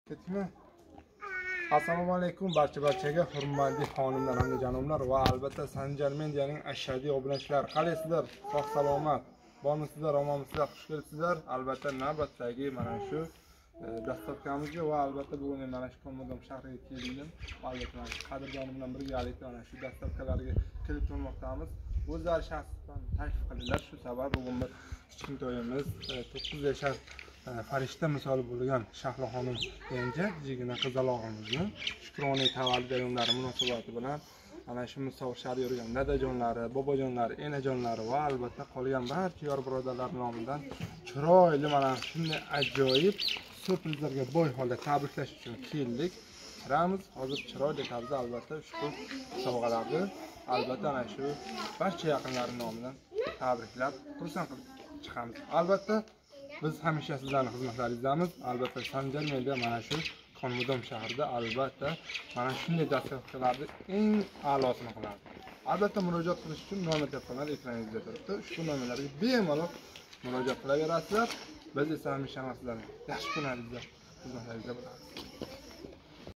Ketdikmi? Assalomu alaykum barcha-barchaga hurmatli xonimlar hamda janoblar va albatta Sanjar Medianing ashadiy obunachilari. Qalaysizlar? Sog' salomat. Bormisizlar, omonmisizlar? Xush kelibsizlar. Albatta navbatdagi mana shu dastlabkamizga va albatta bugun mana shu Konmudom shahriga keldim. Albatta mana shu qadrdonim bilan birgalikda mana shu dastlabkalarga kelib turmoqdamiz. O'zlari shaxsan taklif qildilar. Shu sabab bugun bir kichkintoyimiz 9 yashar farishta misoli bo'lgan Shahlo xonim yangi jigina qizalog'imizni shukrona tavallud ayyomlari munosabati bilan ana shu musofir shahrida yurgan dadajonlari, bobojonlari, enajonlari va albatta qolgan barcha yor birodarlar nomidan chiroyli mana shunday ajoyib syurprizlarga boy holda tabriklash uchun keldik. Kiramiz, hozir chiroyli tarzda albatta ushbu sovg'alarni albatta ana shu barcha yaqinlari nomidan tabriklab xursand qilib chiqamiz. Albatta biz hamisha sizlarning xizmatlaringizdamiz. Albatta Sanjar Media mana shu Konmudom shahrida albatta mana shunday dasturxonlarni eng a'losini qiladi. Albatta murojaat qilish uchun nomer telefonlar ekraningizda turibdi. Ushbu nomerlarga bemalol murojaat qilaverasizlar. Biz esa hamisha sizlarning yaxshi kunlaringizda xizmatlaringizda bo'lamiz.